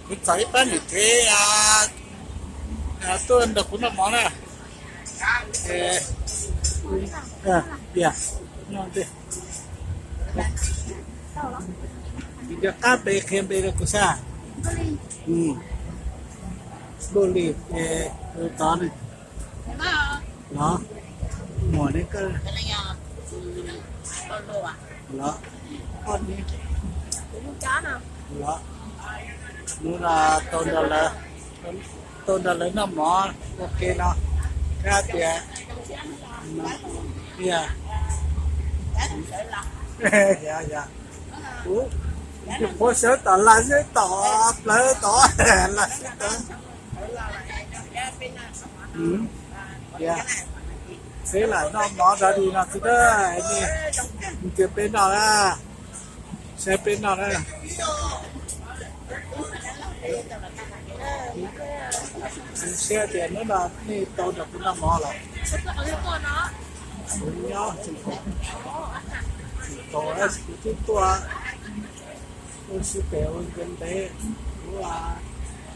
Kuv txais ib pab niam tsev tuaj nrog kuv noj mov na. Pias, noj ntej. Nco qab npe qhia npe rau kuv sab. Npauj Lis, tod ne. Los, muam ne koj los, los, hnub no tau nrog lawv, tau nrog lawv noj mov ua ke no, kab tias, yog, yog, kuv nyuam qhuav sawv tom laj xwb, tom plawv tom laj xwb tod. Peb lam noj mov rov dig no xwb na, ntsia peb noj na, saib peb noj na. Kuv saib tias hnub no nej tau nrog kuv noj mov los? Kuv nyob tseem tau, kuv twb tuaj, tuaj sib pem ua nkees ntev, kuv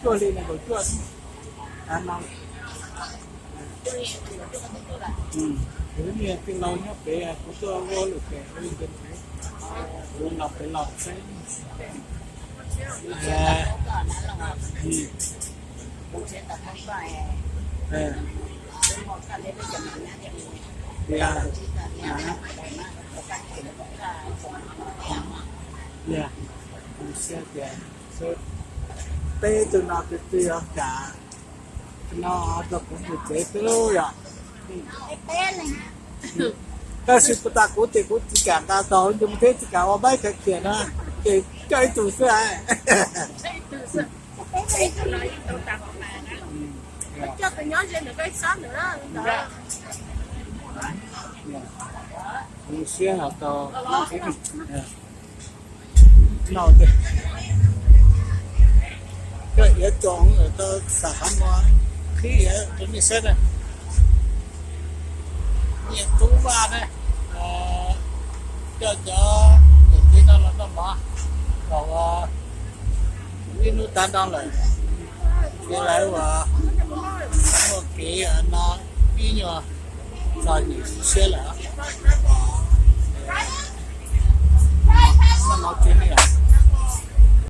tuaj li nees nkaum cuaj no. Kuv niag tij laug nyob pem, kuv tuaj ua lwm pem ua nkees ntev, kuv los pem los saib. Peb tug no twb twb yog kam no rau kuv tus tsev xwb yom. Tab sis puas tas kuv ces kuv tsis kam nqa tau, nws thiab tsis kam ua maiv khav kiag na, ces coj ib tug xwb. Kuv siab hais tau, no, koj iav tso tau xam qhov muag qhib iav rau nej saib na. Niam tub Vaj na, coj cov niam tsev no los noj mov kom ib hnub tag no lawm, ces lawv ua muaj kev no ib nyuag txom nyem siab lawm. Noj mov tsis li os.